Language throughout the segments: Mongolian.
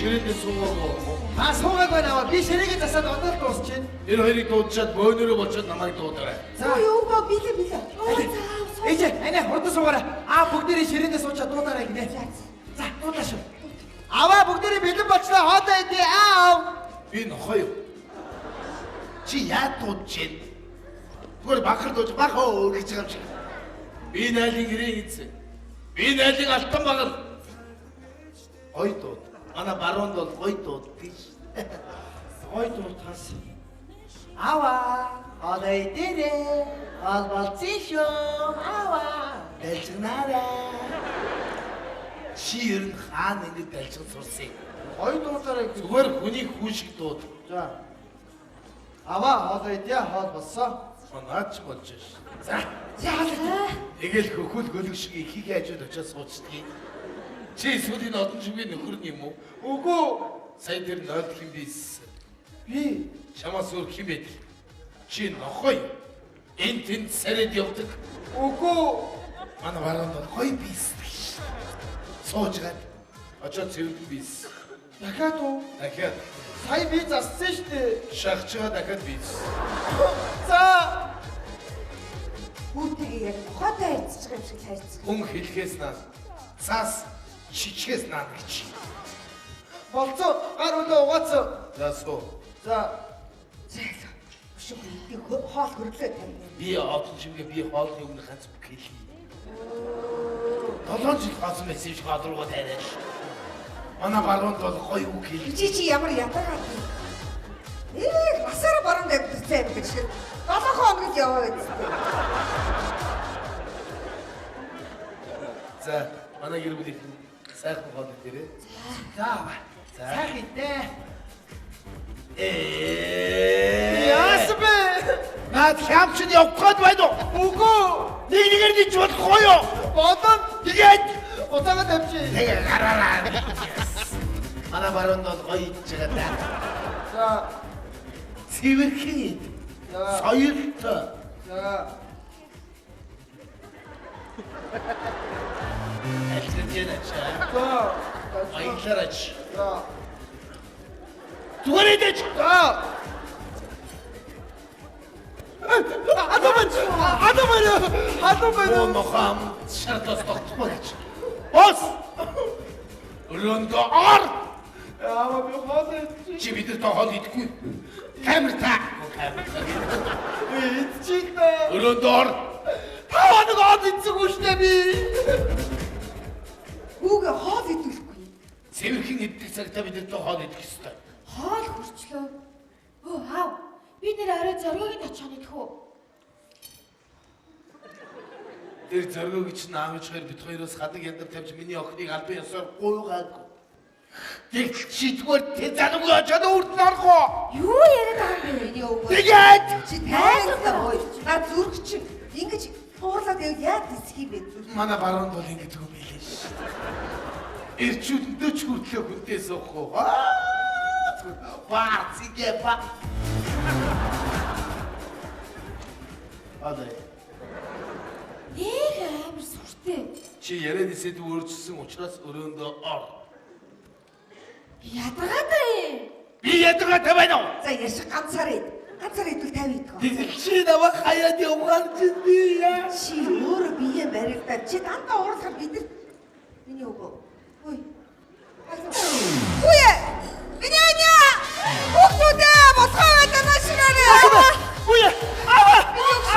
ширээндээ суугаагүй. Та суугааг байна аваа. Би ширээгээ засаад одоо л дуусчихээн. Тэр хоёрыг дуудчаад бөөнөрөө бочоод намайг дуударай. За. Юу билээ билээ. Ээжээ, анаа хурдан суугаарай. Аа бүгдээрээ ширээндээ суучаад дуудаарай гинэ. За, дуудлаа шүү. Аваа бүгдээрээ бэлэн болчлоо. Хоолоо идэ. Аав. Би нохоо юу? Чи яа дуудаж байна? Зүгээр бахар дууж бах өө гэж байгаа юм шиг. Би найлын гэрээ эзэн. Би найлын алтан багар. Гой дууд. Манай баруунд бол гой дууд гэж. Гой дуудахаас. Аваа, хоолоо идээрэй. Хоол болцсон шүү. Аваа. Далжигнаарай. Чи ер нь хаана ингэж далжин сурсан юм? Гой дуудлаарай. Зүгээр хүний хүү шиг дууд. За. Аваа, хоолоо идэ. Хоол болсон. Наач болж ш. За. За, хоол идэ. Тэгэл хөхөл гөлөг шиг ихийг хажууд очиад суучдгийг. Чи эсвэл энэ одон чимгийн нөхөр нь юм уу? Үгүй. Сая тэр нойлд хэн бийсэн? Би Чамаас өөр хэн байдаг? Чи нохой. Энэ тэнд сарид явдаг. үгүй. Манай баруунд бол гоё бийсдэг ш. Суужгаад очиод цэвэрлэн бийс. Дахиад уу? Дахиад Сая би зассан шүү дээ. шахаж байгаа дахиад бийс. За. Хүүтэйгээ яг нохойтой харьцаж байгаа юм шиг харьцаж. Хүн хэлхээс наа. Цаас чичгээс наа гэж. Болцоо гар үлээ угаацсан. За суу. За. За. Өшөг идэх хоол хөрглөө тавина. Би одон чимгээ би хоолны өмнө ганц бүх хэлье. 7 жил хоолсон байсан юм шиг хоол руугаа тариа ш. Манай баруунд бол гоё үг хэлж. Чи чи ямар ядаргаад юм. Насаараа баруунд амьдсан юм шиг. 7 хоног л яваа үстэй. За манай гэр бүлийнхэн сайхан хоол идээрэй. За. За. Сайхан идэ. Яасан Яасан бэ? Наад хямч нь явах гээд байна уу? Үгүй. Нэг нэгээр нь болохгүй юу? Бодон Тэгээд уцаагаа тавьчих. тэгээ гараараа. Манай баруунд бол гоё идэж байгаа даа. За. Цэвэрхэн ид. За. Соёлтой. За. Альцгаж яана чаа. За. Баярлалаа чи. За. Зүгээр идэж. За. Адаман адаман адаман Оо нохом шартаас тогтохгүй гэж. Бос. Өрөөндөө ор. Яава би хоол идчих. Чи бид нар хоол идэхгүй. Камер та. Камер та. Идчих дээ. Өрөөндөө ор. 5 хоног хоол идсэгүй шүү дээ би. Хүүгээ хоол идүүлэхгүй. Цэвэрхэн идэх цагтаа бид нар хоол идэх ёстой. Хоол хөрчлөө. Өө аав. Би нэр орой зоригийг очих идэх үү? Тэр зориог чинь аав ээж хоёр бид хоёроос хадаг яндар тавьж миний охиныг албан ёсоор гуйгаагүй. Тэгтэл чи зүгээр тэ зангүй очоод үрд нь орох уу? Юу яриад байгаа юм бэ? Миний өвгөө. Тэгээд Чи тайлбарлаа хөөе. Наа зүрх чинь ингэж уурлаад явал яа дисэх юм бэ зүрх. манай баруунд бол ингэж юм билээ ш. Ирчүүд 40 хүртлээ хүнтэй суух уу? Баа зигэ ба. Алай. Нэг амар сүртэй. Чи яриад сэдв өөрчилсөн учраас өрөөндөө ор. Ядаргаатай юм. Би ядаргаатай байна уу? За яшиг ганцаар ид. Ганцаар идвэл 50 идэх. Тэгвэл чи намайг хаяад явгаар чинь би яа. Чи өөрөө бие баригдаад чи дандаа уурлахаар бид нар миний өвгөө. Хөөе. Хөөе. Миний аня. Хүүхдүүдээ босгоо байлаа наашгаарэ. Үе. Аваа.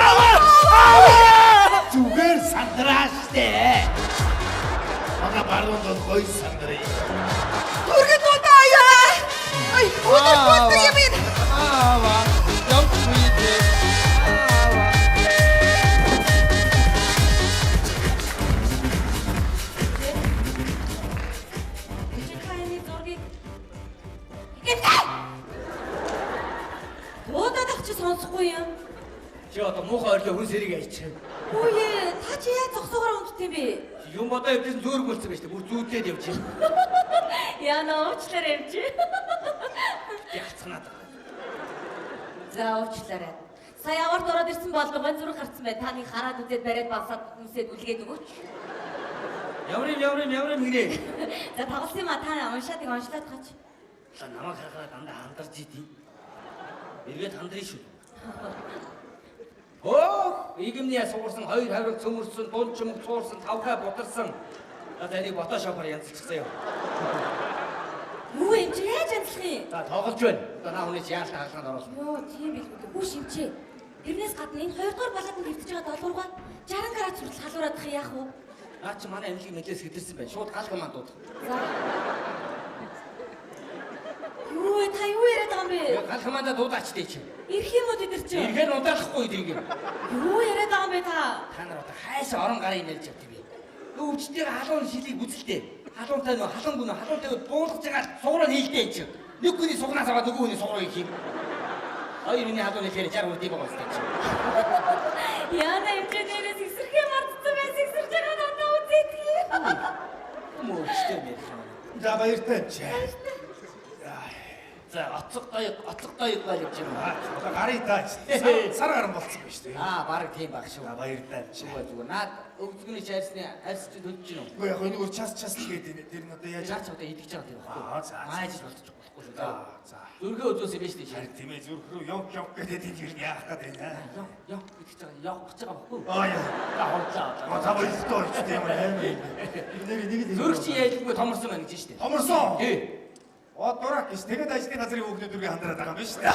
Аваа. Аваа. Зүгээр сандраа штэ. Манай баруунд бол гоё сандраа. Түргэн дуудаа аяа. Ай, өнөр бүтэн юм энэ. Аваа. Явчихгүй дээ. Аваа. Жижигхайны зургийг Гэмтэй! Дуудаад ах чи сонсохгүй юм. Чи одоо муухай ойрлоо хүн сэрийг айчих. Үе, та чи яа зогсоогоор унтд юм бэ? Юм бодоо явжсэн зөөрг болсон байж тээ. Бүр зүүдлээд явж байна. Яна уучлаарай юм чи. Ялцганаад. За уучлаарай. Сая аварт ороод ирсэн болго мань зүрх гарцсан бай. Та нэг хараад үзээд бариад басаад нүсээд үлгээд өгөөч. Ямар юм ямар юм ямар юм гинэ. За тоглосон юм а та уншаад их уншлаад гач. За намайг харахаар дандаа хандарч идэв. Эргээд хандрын шүү. Хөөх, игэмний суурсан, хоёр хавраг цөмөрсөн, дунд чөмөг цуурсан, тавхай бутарсан. За энийг фотошопоор янзлчихсан юм. Юу юм чи яаж янзлах юм? За тоглож байна. Одоо наа хүний чи яалт хагалгаанд оруулна. Йоо, тийм билгүй дээ. Хүүш эмчээ. Тэрнээс гадна энэ хоёрдугаар балаатанд хэвтэж байгаа долгуургаа 60 градус хүртэл халуураадах яах вэ? Наа чи манай эмнэлгийг нэлээс хэдэрсэн байна. Шууд гал команд дуудах. За. Юу вэ? Та юу яриад байгаа юм бэ? Гал команда дуудаач дээ чи. Ирэх юм уу тэд нар чи? Ирэхээр удаалахгүй тэрийг. Юу яриад байгаа юм бэ та? Та нар одоо хайшаа орон гарын юм ярьж явд юм бэ? Өвчтэйг халуун шилийг үзэлтэй. Халуунтай нөө халуунгүй нөө халуунтай буулгаж байгаа суураа нийлдэ чи. Нэг хүний сугнаас аваад нөгөө хүний суурыг хийх. Хоёр хүний халуун нийлэхээр 60 хүрдэг байгаа юм чи. Яна эмчээ нэрээс эсэрхээ мартсан байсан эсэрч байгаа надад үзээдгий. Юм өвчтэй юм ярих юм. За баяртай эмчээ. За оцог даяг оцог даяг гал явж юм. Одоо гарыг таач. Сар гарan болцсон байна шүү дээ. Аа баг тийм баг шүү. За баяртай эмчээ. Зүгээр зүгээр. Наад өвзгөний чайрсны арьс чи төлж гин үү? Үгүй яг энэ өөр час час л гээд тэр нь одоо яаж Яаж одоо идэж байгаа тийм байхгүй. Аа за. Маажиж болчих болохгүй шүү. За за. Зүрхээ үзүүлсэн юм биш үү? Харин тийм ээ зүрх рүү ёг ёг гэдэг тийм юм яах гээд байна. Ёг ёг гэж байгаа ёг гэж байгаа байхгүй. Аа яа. За хурдлаа. Аа та баяртай болж тийм амар. Нэр нэг л Зүрх чи яйлгүй томорсон байна гэж шүү дээ. Томорсон. Тий. Оо дурак гэж тэгээд ажлын газрын хүүхнүүд үргээ хандраад байгаа юм биш үү?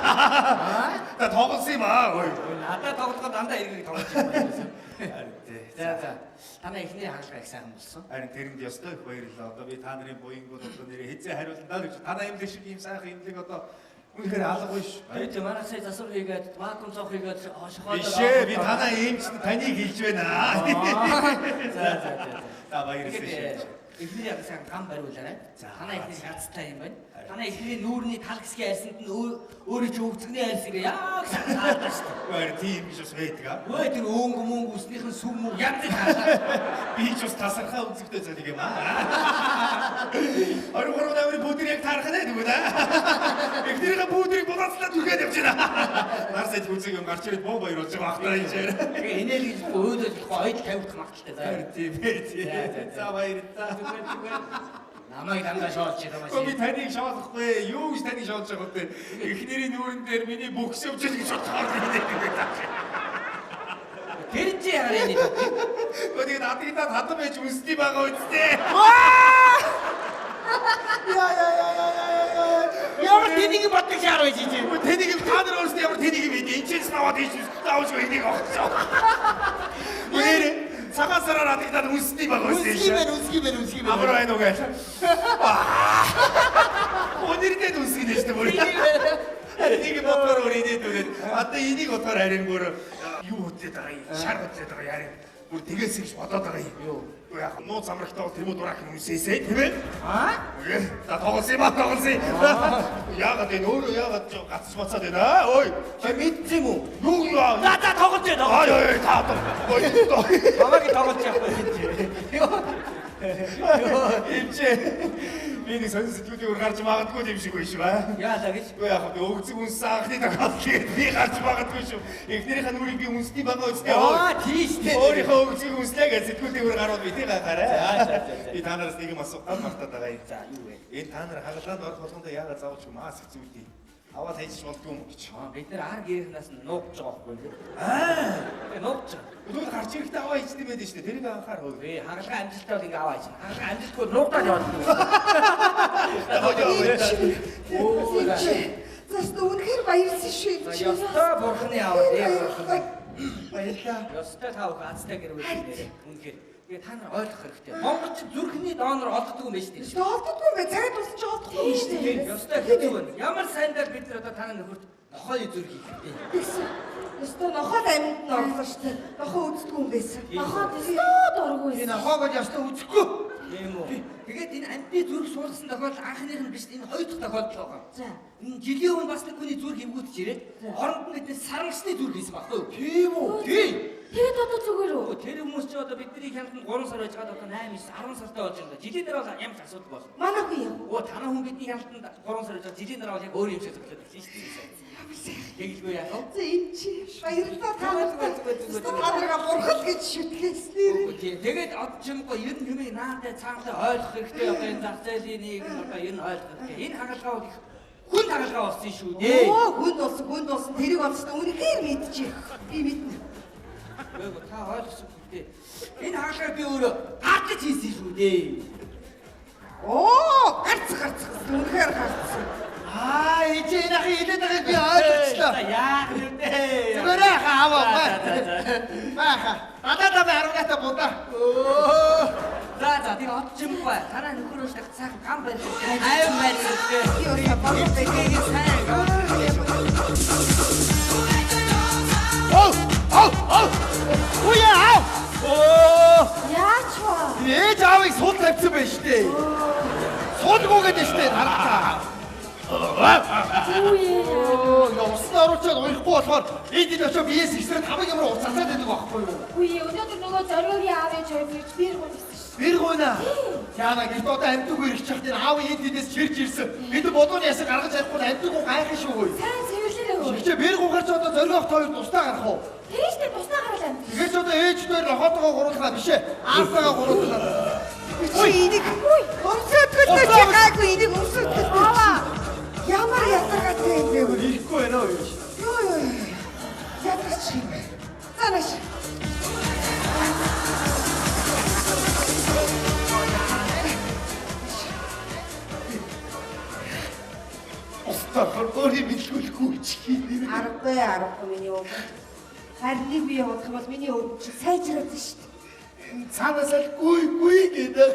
Та тоглосон юм аа. Ой. Надад тоглоход дандаа эргийг тоглож юм байна. Харин тий. За за. Танай эхний хагалгаа их сайхан болсон. Харин тэрэнд ёстой их баярлалаа. Одоо би та нарын буянгууд одоо нэрээ хэзээ хариулна даа гэж. Танай эмнэлэг шиг ийм сайхан эмнэлэг одоо үнэхээр алгагүй ш. Тэгээд чи манай сая засвар хийгээд, вакуум цонх хийгээд, шохоод. Биш ээ би танай эмч таныг хэлж байна. За за за. За баярлалаа шүү. Эхний яг сайн гам бариулаарай. Танай эхний шаардтай юм байна. Танай эхний нүүрний тал хэсгийн арьсанд нь өөрийн чинь өвцгний арьс ингээ яг сайн таарлаа шүү дээ. Баяр тийм биш бас байдаг аа. Өө тэр өнгө мөнгө үснийх нь сүм мөг янз бүр таарлаа. Би ч бас тасархаа үзэгтэй золиг юм аа. 23 намрын бүдэр яг таарах нэ тэгвэл аа. Эхнэрийнхээ бүдрийг булаацлаад түргээд явж байна. Нар сайд хүзэг юм гарч ирээд боо баяр болж байгаа ахтаа энэ. Тэгээ инээл гэж өөдөл болохгүй ойд тавигдах магадaltaй заа. Харин тийм ээ тийм. За баярлалаа. Намайг дандаа шоолж байгаа Гэхдээ би юм шиг. таныг шоолохгүй. Юу гэж таныг шоолж байгаа вэ? Эхнэрийн нүүрэн дээр миний бүхс явж байгаа гэж бодохоор би нэг таах. Тэр чи хараа энэ. Гэхдээ тэгээд адагдаад хадам байж үнсний байгаа үсттэй. Яа яа яа яа яа. Ямар тэнийг боддог шаар байж чи. Тэнийг та нар өөрсдөө ямар тэнийг юм бэ? Энд ч наваад ийш заавч энийг огцоо. Үнээр цагаан сараар адагдаад үнсний байгаа үсттэй. Үнсгий байна, үнсгий байна, үнсгий байна. Амар байна уу гэж. Өнөрдөө үнсгий нэ шүү дээ бүр. Энийг бодохоор өөр инээд үнээд. Одоо энийг бодохоор харин бүр юу хөтлөд байгаа юм? Шар хөтлөд байгаа юм. Харин бүр тэгээс их бодоод байгаа юм. Юу? Юу яах нуу замрагтай бол тэр мө дурак юм үнсээсэй тийм ээ? Аа? За тоглосон юм аа тоглосон. Яагаад энэ өөрөө яагаад ч гацч бацаад байна аа? Ой. Чи мэдсэн юм уу? Юу яа? За за тоглож байна. Ой ой та одоо. Ой. Намайг тоглож явах юм чи. Эмчээ. Би нэг сонин сэтгүүлийн өр гарч магадгүй юм шиг байна шүү аа. Яалаа гэж. Үгүй яах вэ? Өгцөг үнсэн анхны тохиолдол гээд би гарч магадгүй шүү. Эхнэрийнхээ нүрийг би үнсний байгаа үстэй. Аа тийш дээ. Өөрийнхөө өгцөг үнслээ гэж сэтгүүлийн өр гарууд би тийм гайхаарай. За, за, за, за. Би та нараас нэг юм асуух мартаад байгаа юм. За юу вэ? Энэ та нар хагалгаанд орох болгондоо яагаад заавал ч маск зүүдий? Аваад хайчих болдгүй юм гэж. Аа бид нар ар гэрхнаас нуугдж байгаа байхгүй юу? Аа. Тэгээ нуугдж байгаа. Тэгвэл гарч ирэхдээ аваа хийжтэй байдаг шүү дээ. Тэрийг анхаар хөө. Би хагалгаа амжилттай бол ингээ аваа хийж. Хагалгаа амжилтгүй нуугдаад яваад. Оо. Зас үнэхээр баярлсан шүү. За ёстой бурхны аваад ээ бурхан. Баярлалаа. Ёстой та бүхэн азтай гэр бүл нэрээ. Үнэхээр. Тэгээ та нар ойлгох хэрэгтэй. Монголч зүрхний донор олддог юм байна шүү дээ. Олддоггүй юм байна. Цагаан тулсан ч олдохгүй юм шүү дээ. Ёстой хэцүү байна. Ямар сайндаа бид нар одоо танай нөхөрт нохой зүрх хийх хэрэгтэй. Тэгсэн. Ёстой нохой амьд нь орлоо шүү дээ. Нохой үздэггүй юм байсан. Нохоод өстөө дургүй. Би нохоог бол ёстой үзэхгүй. Тийм үү. Тэгээд энэ амьтны зүрх суулгасан тохиолдол анхных нь биш, энэ хоёр дахь тохиолдол байгаа. За. Энэ жилийн өмнө бас нэг хүний зүрх эвгүүтж ирээд оронд нь бидний сарангсны зүрх хийсэн байхгүй юу? Тийм үү? Тийм. Тэгээд одоо зүгээр үү? Тэр хүмүүс чи одоо бидний хяналтанд 3 сар байж байгаад одоо 8 9 10 сартай болж байна. Жилийн дараа бол ямар ч асуудал болно. Манай хүн яа. Оо танай хүн бидний хяналтанд 3 сар байж байгаа жилийн дараа бол яг өөр юм шиг зөвлөд ирсэн шүү дээ. Тэгэлгүй яах вэ? За энэ чи баярлалаа та нарт. Зүгээр, зүгээр. Та нарыг бурхал гэж шүтлээснээр. Тэгээд одоо чимгүй ер нь хэмээн наантай цаантай ойлгох хэрэгтэй одоо энэ зах зээлийн нэг одоо ер нь ойлгох хэрэгтэй. Энэ хагалгаа бол их хүн хагалгаа болсон шүү дээ. Оо хүн болсон хүн болсон тэрийг олсон үнэхээр мэдчих. Би мэднэ. Үгүй та ойлгосон үү? Энэ хагалгааг би өөрөө гарч хийсэн шүү дээ. Оо гарц гарц үнэхээр гарц. Аа ээж энэ ахын хэлээд байгааг би ойлгочлоо. За яах юм бэ? Зүгээр хаа аваа. Бааха. Надад бай 18-та будаа. Өө. За за тэр од чимгүй. Танаа нөхөр өшлөх сайхан гам барих. Тайван барих хэрэгтэй. Би өөрийгөө бодох Эцэгийг сайн. Оо оо оо. Уяа аав. Оо. Яач вэ? Ээж аавыг сул тавьсан байж тээ. Сулгүй гэдэг штэ тарахтаа. Үгүй. Оо, явсан оруулчаад уяхгүй болохоор эд ид очоо биес ихсрээ тамаг ямар уцаасаад байдаг байхгүй юу? Үгүй өнөөдөр нөгөө зориогийн аав ээж хоёр ирж бир гун гэсэн шүү. Бэр гуйна. Яна гэрт одоо амьдгүй ирэх чахт энэ аав эд идэс чирж ирсэн. Бид бодооны ясаг гаргаж чадахгүй амьдгүй гайхах шүү хөөе. Сайн цэвэрлэрээ хөө. Чи бэр гуйгаар ч одоо зориох хоёр тусдаа гарах уу? Тэр штэ туснаа гарвал амьд. Тэгэхээр ч одоо ээж дээр нохоотойгоо гуруулгаа биш ээ. Аавтайгаа гуруулгаа. Чи энийг өмсөтгөлтэй чи гайгүй энийг өмсөтгөлтэй чи. Ямар ядаргаатай юм бэ? Ирэхгүй байна уу юу? Юу юу. Ядарч юм. За нааш. Устдахаар өөрийн мэдлгүүлэхгүй ч хийх. Аргагүй аргагүй миний өвгөн. Харин нэг бие явуулах юм бол миний өвгөн чи сайжраад шүү дээ. Цаанаас л гүй гүй гэдэг.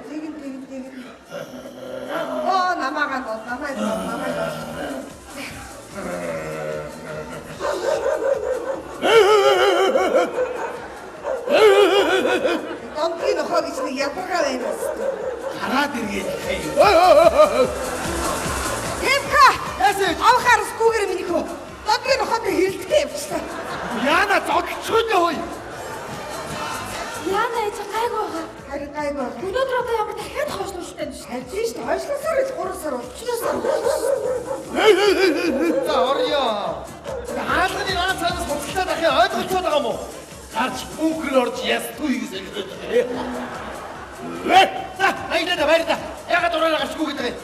Тэгин тэгин тэгин. Оо намаагаа доо намайг доо намайг доо. Донтгийн нохоо гэж нэг ядаргаа байна бас. Гараад иргээд. Тэмка! Яасан? Авахаар гүүгээр миний хөө. Донтгийн нохоотой хэрэлдэхтэй явчихлаа. Яна зодчихгүй нэ хөөе. Яна ээж гайгүй байгаа. Харин гайгүй. Өнөөдөр одоо ямар дахиад хойшлуулалтай юм шүү. Харин шүү дээ. Хойшлосоор л 3 сар болчихно сар. За орё. Хаалганы наа цаанаас хуцалтаад ахын ойлголцоод байгаа юм уу? Гарч бункер орж ястгүй гэсэн. За, аялаа баярлаа. Ягаад ураараа гарчгүй гэдэг юм?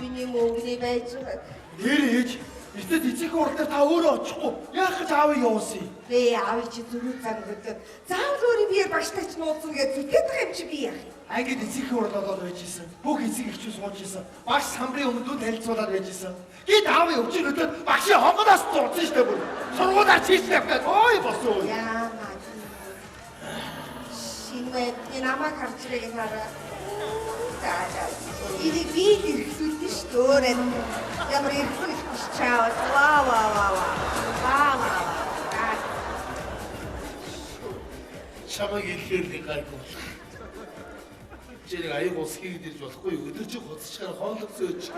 Миний мөнгөний байж байгаа. Нэр ээж, эртний эцэг урал дээр та өөрөө очихгүй. Яах гэж аавыг явуулсан юм? Бэ аав чи зүрх зан хөдөө. Заавал өөрийн биеэр багштай ч нууцсан гэж зүтгээд байгаа юм чи би яах юм? Ангид эцэг урал болоод байж исэн. Бүх эцэг эхчүү сууж исэн. Багш самрын өмнө дүн танилцуулаад байж исэн. Гэт аавын өвчин хөдөөд багшийн хонгоноос дурдсан штэ бүр. Сургуулаар чийсэн явтаад ой болсон. Яна. Шинвэ би намайг харж байгааг хараа. За за. Энийг би л эрхлүүлдэ шүү дээ. Өөр ямар эрхлэх биш чаавас. Ваа ваа ваа ваа. Ваа ваа ваа. Чамайг хэлэхээр нэг гайгүй. Чи нэг аяг ус хийгээд ирж болохгүй өдөр чи хуцчаар хоолог зөөч.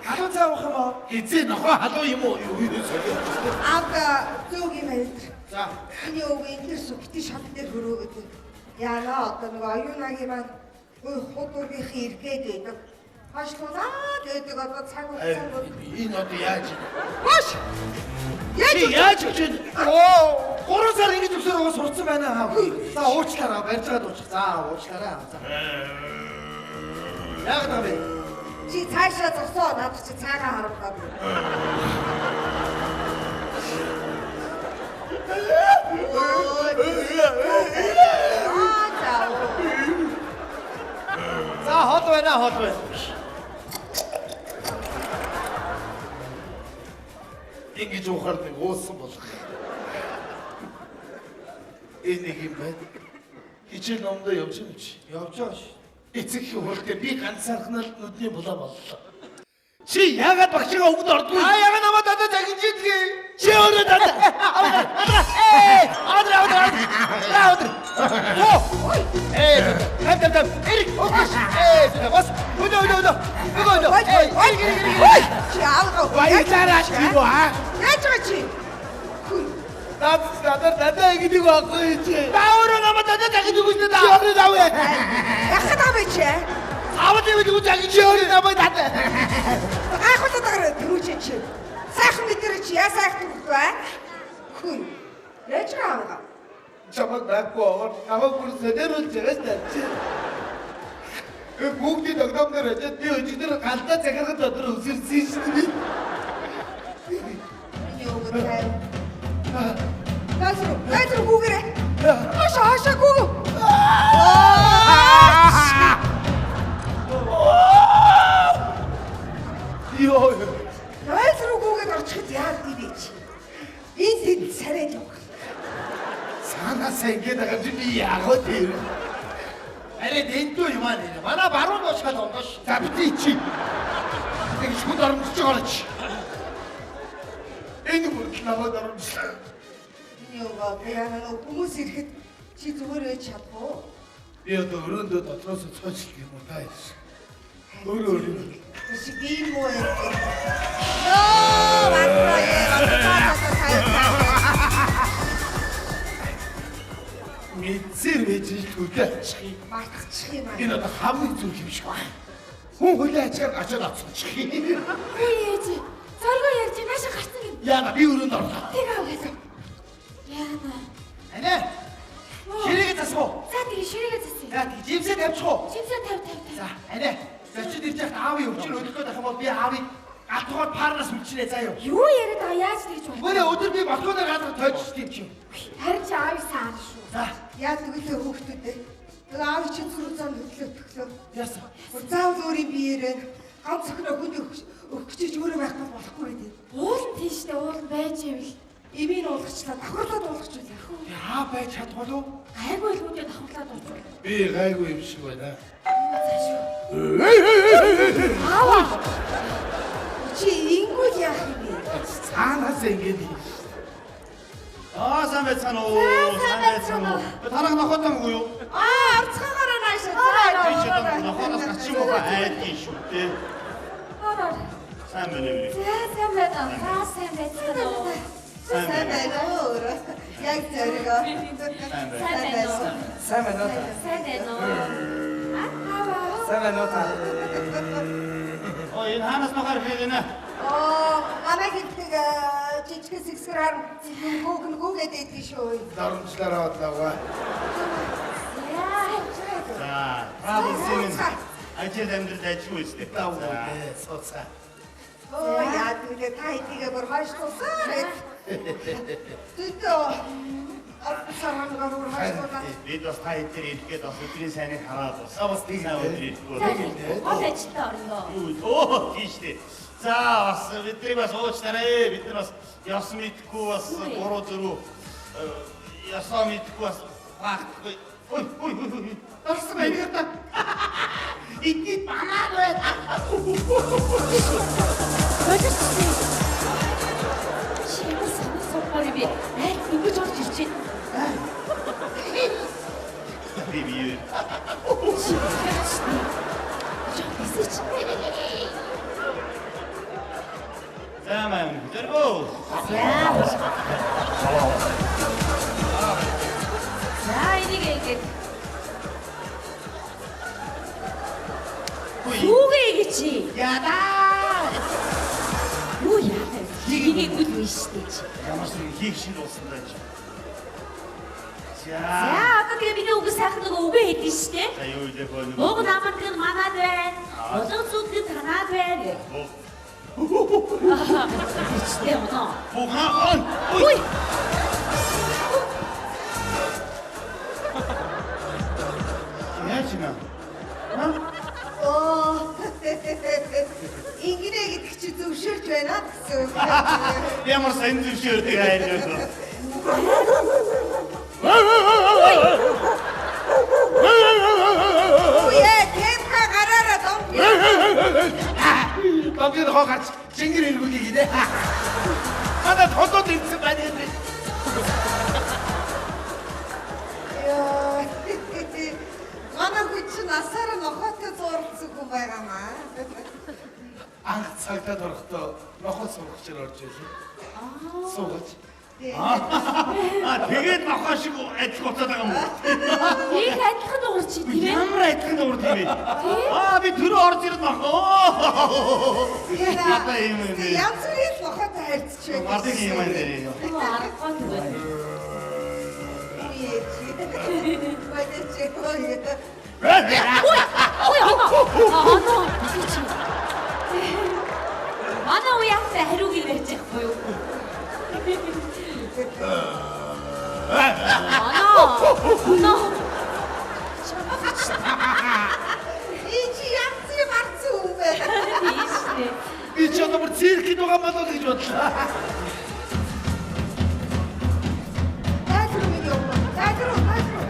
Халуун цай уух юм уу? Эзээ нохоо халуун юм уу? Юу юу солио. Аавда зөөг юм авид. За. Миний өвгөн энэ төр су бити шат дээр хөрөөгöd. Яна одоо нөгөө оюунагийн маань ой худургийнхын эргээд байдаг. Хойшлуулаад байдаг одоо цаг хугацаа. Энэ одоо яаж? Бош. Яаж Чи яаж гэж байна? Оо, 3 сар ингэж өсөр уус сурцсан байна аа. За уучлаарай, барьж байгаа дуучих. За уучлаарай. За. Яагаад байгаа вэ? Чи цаашаа зогсоо надад чи цаагаа харамдаад. Аа за. За хол байна, хол байна. Ингэж уухаар нэг уусан болох. Энэ нэг юм байна. Хичээл номдоо явж юм чи. Явж байгаа ш. Эцэг их хурал дээр би ганцаархнаа л нүдний булаа боллоо. Чи яагаад багшигаа өгд ордгүй? А яга намайг дадаа загинж идгийг. Чи өөрөө дадаа. Ээ, адраа адраа. Адраа. Оо. Ээ, там там там. Эрик, өгш. Ээ, бас өдөө өдөө өдөө. Өгөө өдөө. Ээ, эрик эрик эрик. Чи аавгаа. Баярлалаа чи юу аа? Яаж байгаа чи? Наад надад дадаа гэдэг байхгүй чи. Та өөрөө намайг дадаа загиж өгсөн дээ. Чи өөрөө даваа. Яхад аа бэ чи? Аваад ивэл үгүй загиж чи өөрөө намайг дадаа. Гайхуулаад байгаа тэрүүч чи. Сайхан мэдэр чи яа сайхан хөхт бай? Хүй. Яаж байгаа? Чамаг байхгүй аваад намайг бүр сэнэрүүлж байгаа шүү дээ. Бүгдийн догдом дээр очиад би өчигдөр галдаа захирган дотор өсөрсөн шүү дээ. Юу гэдэг? Газар, газар гүгэрэ. Хаша хаша гүг. Йоо. Газар гүгэд орчиход яа гэв чи? Энэ тэнд царайд явах. Цаанаасаа ингэж байгаа чи би яг уу тэр. Арай дэндүү юм аа нэр. Манай баруун бошгол ондош. За бити чи. Тэг шүд оромжиж байгаа чи. Энэ бүрд намайг оромжлаа. Миний өвөө яа хүмүүс ирэхэд чи зүгээр байж чадах уу? Би одоо өрөөндөө дотроос цоочлох юм уу та яаш. Өөрөө өөрөө. Чи би муу юм. Ноо, ватра яа, ватра. Мэдсээр байж төлөө ачих юм. Мартчих юм аа. Энэ одоо хамгийн зүг юм шиг байна. Хүн хөлөө ачаар очиод оцчих юм. Ээж. Зоргоо ярьж наашаа гарсан юм. Яна би өрөөнд орлоо. Тэг аав гэсэн. Яна. Анаа. Ширээгээ засах уу? За тэгээ ширээгээ засъя. За тэгээ жимсээ тавьчих уу? Жимсээ тавь тавь тавь. За анаа. Зочид ирж байхад аавын өвчин хөдлөх гээд байх юм бол би аавыг галтгоор парнаас үлчнэ заа юу. Юу яриад байгаа яаж тэгж байна? Мөрөө өдөр би балконоор гадар тойчсон юм чи. Харин чи аавыг саарна шүү. За Яа тэгэлээ хүүхдүүдээ. Тэр аав чи зүрх зам хөдлөө төглөө. Яасан. Заавал өөрийн биеэрээ ганц охиноо хүн өгөх гэж өөрөө байхгүй болохгүй гэдэг. Уул нь тийштэй уул нь байж ивэл Эмийг уулгачлаа давхарлаад уулгач яах вэ? Яа байж чадвал уу? Гайгүй л үүдээ давхарлаад уулзвал. Би гайгүй юм шиг байна. Цааш. Аава. Чи ингүүл яах юм бэ? Цаанаас ингэж Аа сайн байцгаана уу? Сайн байцгаана уу? Тараг нохотой мгүй юу? Аа, арцгаагаараа наашаа. Би ч одоо нохоноос гачин муухай айдгийн шүү дээ. Орор. Сайн байна уу? За сайн байна. За сайн байцгаана уу? Сайн байна уу? өөрөө? Яг зоригоо. Сайн байна. Сайн байна уу? Сайн байна уу? Сайн байна уу? Аа. Сайн байна уу та? Оо энэ хаанаас нохоор ирэх вэ? Оо, манай хэлдэг жижиг сэгсгэр хар гүүгэн гүүгээд идэх шүү. Дарамжлаар аваад. За, травсын ажил амьдрал ажгүй үстэй. Давгүй сууцаа. Оо, яа түлээ та хэдийгээ бүр хойш тусаар. Тэдөө арцаараа бүр хойш тулаа. Бид бас та хэдээр ирэх гээд бас өдрийн сайныг хараад бас. Аа бас тийм сайн өдөр ирэхгүй. Гол ажилдаа орно. Юу оо тийш дээ. За бас бидний бас уучлаарай. Бид нар бас ёс мэдхгүй бас буруу зүрүү ёсоо мэдхгүй бас багтахгүй. Ой ой ой. Дарсан байх та. Эдний банан байна. Боловч чи ямар санаа суугаар юм бэ? Аль дөнгөж орж ирж байна. Би би. Чи боловч. За маань зэргөө. За энийг ингэж Юугээ ингэ чи? Ядаа. Юу яа? Хийгээгүй л биш үү чи. Ямар ч нэг хийх шин болсон даа чи. За. За одоо тэгээ миний үгүй сайхан нэг үгээ хэлнэ шүү дээ. За юу илээ хөө нэг. Уг намд гэн манад байна. Болон зүуд гэн танаад байна. Бичтэй оноо. Бугаан. Үй. Яаж нэ? Оо. Ингэнэ гэдэг чи зөвшөөрч байна гэсэн үг. Ямар сайн зөвшөөрдөг айл вэ? Үе, темка гараараа дом. Домгийн хоо гарч чингэр эргүүлээ гинэ. Манай толгойд ирсэн байна гэдэг. Яа. Манай хүн чинь насаараа нохойтой зурлцсан хүн байгаа маа. Анх цагтаа орохдоо нохоо сургачаар орж ирлээ. Суугач. Аа тэгээд мохоо шиг адилхан уцаад байгаа юм уу? Их адилхан дуурч чи тийм ээ? Ямар адилхан дуурд юм бэ? Аа би түрүү орж ирээд мохоо. Одоо юм юм. Янз бүрийн л мохоотой харьцаж байна. Мартыг юм аа нэрээ. Аргагүй тэгээд. Баяч. Ой, оноо. Оноо. Чи. Манай үе яахтай хариуг ирж явахгүй юу? Оноо. Оноо. Энэ чи янз юм арцсан юм бэ? Тийш дээ. Би ч одоо бүр циркэд байгаа болоо гэж бодлоо. Дааж руу миний яваа. Дааж руу, дааж руу.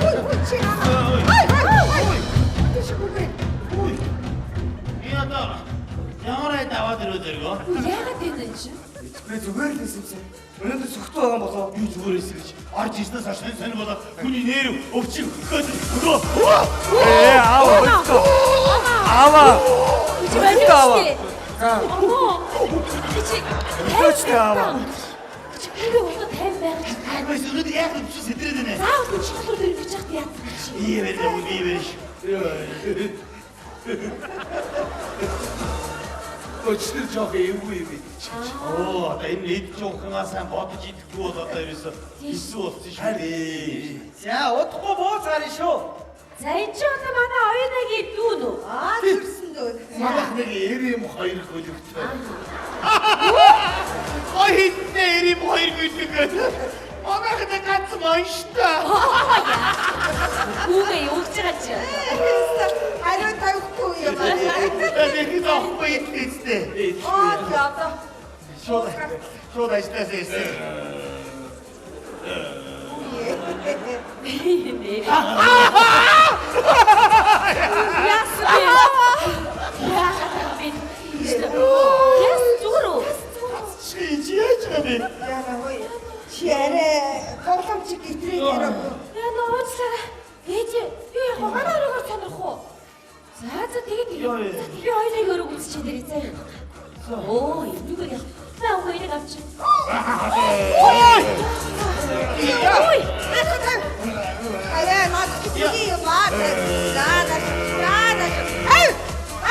Үй, үй чи намайг. Ой, ой, ой. Тийш үгүй. Үй. Энэ одоо ямар айд аваад ирвэ зэрэгөө? Яагаад вэ энэ чи? Би зүгээр л байсан. Өнөөдөр сөхтөө байгаа юм болоо. Юу зүгээр эсэ гэж орж ирснээс хойш сонь сонь болоод хүний нэр өвчин хөхөд өгөө. Ээ аава өстөө. Аава. Чи Аава. Оноо. Чи Өстөө аава. Чи би одоо 50 байх чи. Агаас өнөөдөр яг өвчин сэтрээд байна. Заавал энэ чиглэл дээр бич яхад яасан чи. Ие бэр үгүй бэр. Өчтөр жоох эвгүй юм бэ чи. Оо одоо энэ эд жуухнаа сайн бодож идэхгүй бол одоо ерөөсө хэсүү болсон шүү дээ. За удахгүй бууцаарна шүү. За энэ чи одоо манай оюунагийн дүү нүү. Аа төрсөн дөө. Манайх нэг эрэм хоёр хөлөгтэй. Ой хитнэ эрэм хоёр гүйлэг. Манайх нэг ганц манштай. Хүүгээ юу гэж байгаа чи? Хариу тавихгүй юм аа. Нэг зоохгүй итгэжтэй. Аа тий одоо. Шууд шууд ажилласаа ирсэн. Яасан бэ? Яагаад бэ? Яасан зүгээр үү? Чи чи яаж байгаа бэ? Яна хөөе. Чи арай тоглоомчиг гитрээ яриаг. Яа нууцлаа. Ээж юу яах вэ? Манай өрөөгөр сонирх уу? За за тэгээд би хоёрыг өрөөг үзчихээ дэрээ заа. Оо энэгээр яах. Маа үгүй энийг авч. Ой! Ой! Аяа наад чи юм аа. За наш. За наш. Ай!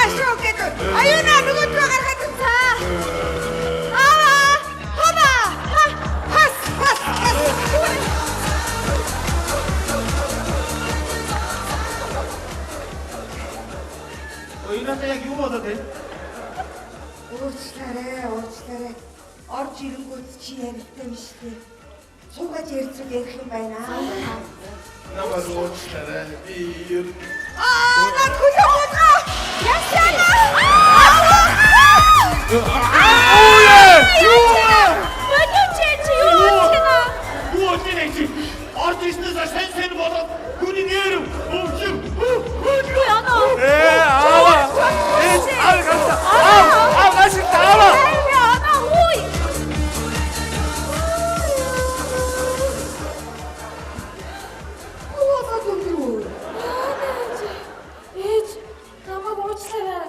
Ашуу гэдэг. Аюуна нөгөө рүү гаргаад за. Аа! Хаба! Хас хас хас. Ой энэ яг юу болоод байна? Уучлаарай, уучлаарай. Орж ирэнгүүт чи ярилтай юм шүү дээ. Суугаад ярьцуг ярих юм байна. Намайг уучлаарай. Би ер нь Аа, над хөлөө буулгаа. Яасан? Юу? Болоо чи чи юу болж байна? Юу болж байна чи? Орж ирснээс хойш сайн сайн болоод хүний нэр өвчин Ой оноо. Ээ аава. Ээж аав ганцаа. Аав аав гашиг аава. Оноо хүй. Юу болоод өнгөрөв? Ээж намайг уучлаарай.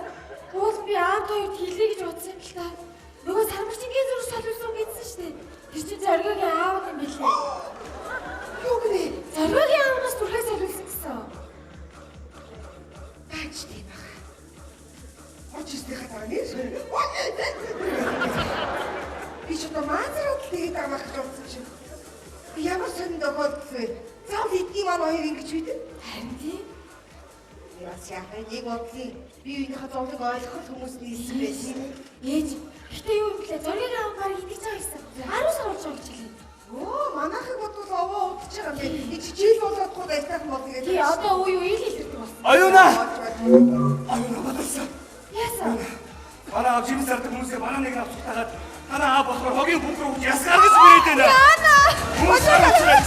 Уул би аав хоёрт хэлье гэж бодсон юм л та. Нөгөө сармарчингийн зүрх солиулсан гэсэн шүү дээ. Тэр чинь зоригогийн аав юм билээ. Юу гинэ? Зоригогийн аавнаас зүрхээ солиулсан гэсэн. Баач тийм баха. Орж ирснийхаа дараа нэр. Би ч одоо маазраад л тэгээд байгаа гэж бодсон чинь. Би ямар сонин тохиолдол вэ? Заавал эдний маань хоёр ингэж үйдэн. Харин тийм. Би бас яах вэ? Нэг бодлын бие биенийхээ зовлон ойлгох хүмүүс нийлсэн байсан. Ээж гэтээ юу юм блэ? Зоригийн аав барыг идэж байгаа гэсэн. 10 сар болж байгаа гэж хэлээ. Оо, манайхыг бодвол овоо удаж байгаа юм бэ. Энд чи жил болоод гоо айтайхан бол тэгээд. Тий, одоо үе үе ил илэрдэг болсон. Оюуна. Оюуна бодсон. Яасан? Манай аав жимс зардаг хүмүүсээ манай нэг авч тагаад манай аав болохоор хогийн бункер өгч ясгаар гэж мөрөөд байна. Яна! Хүмүүс харж байна.